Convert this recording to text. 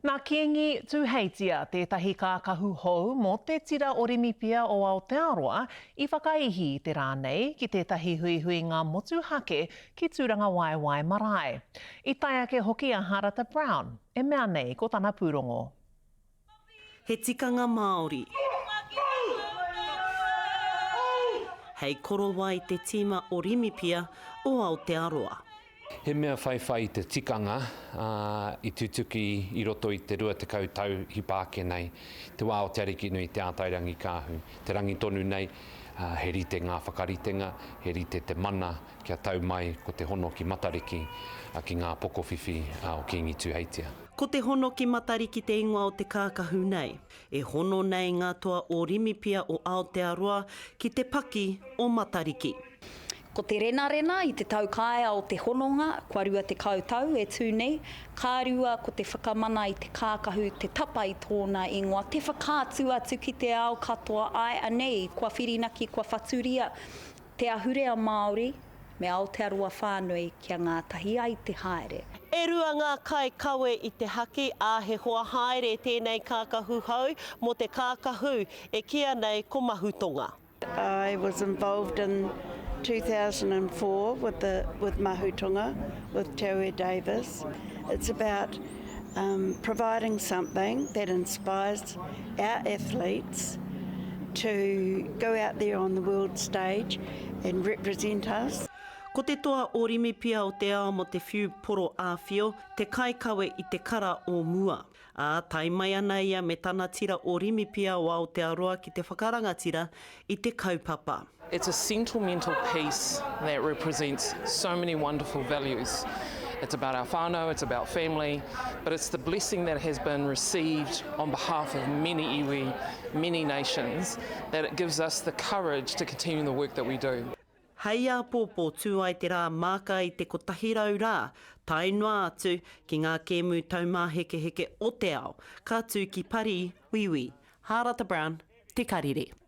Nā Kīngi Tūheitia tētahi kākahu hou mō te tira Orimipia o Aotearoa i whakaihi i te rā nei ki tētahi huihuinga motuhake ki Tūrangawaewae Marae. I tae ake hoki a Harata Brown, e mea nei ko tana pūrongo. He tikanga Māori. Hei korowai te tīma Orimipia o Aotearoa. He mea whaiwhai i te tikanga, ā, i tutuki i roto i te 20 tau hipa ake nei, te wā o Te Arikinui Te Ātairangikaahu. Te rangi tonu nei, ā, he rite ngā whakaritenga, he rite te mana kia tau mai ko te hono ki Matariki, ā, ki ngā pokowhiwhi o Kīngi Tūheitia. Ko te hono ki Matariki te ingoa o te kākahu nei. E hono nei ngā toa o Rimipia o Aotearoa ki te paki o Matariki. Ko te renarena i te taukaea o te hononga, kua 20 tau e tū nei, ka rua ko te whakamana i te kākahu, te tapa i tōna ingoa, te whakaatu atu ki te ao katoa, āe anei, kua whirinaki, kua whaturia te ahurea Māori me Aotearoa whānui kia ngātahi ai te haere. E rua ngā kai kawe i te haki, ā, he hoa haere tēnei kākahu hou mō te kākahu e kīia nei ko Mahutonga. I was involved in 2004 with the with Mahutonga with Te Aue Davis. It's about um, providing something that inspires our athletes to go out there on the world stage and represent us. Ko te toa o Rimipia o te ao mo te whiu poro āwhio, te kaikawe i te kara o mua. Ā, tae mai ana ia me tana tira o Rimipia o Aotearoa ki te whakarangatira i te kaupapa. It's a sentimental piece that represents so many wonderful values. It's about our whānau, it's about family, but it's the blessing that has been received on behalf of many iwi, many nations, that it gives us the courage to continue the work that we do. Hei āpōpō tū ai te rā māka i te 100 rā, tae noa atu ki ngā kēmu taumāhekeheke o te ao, ka tū ki Parī, Wīwī. Hārata Brown, Te Karere.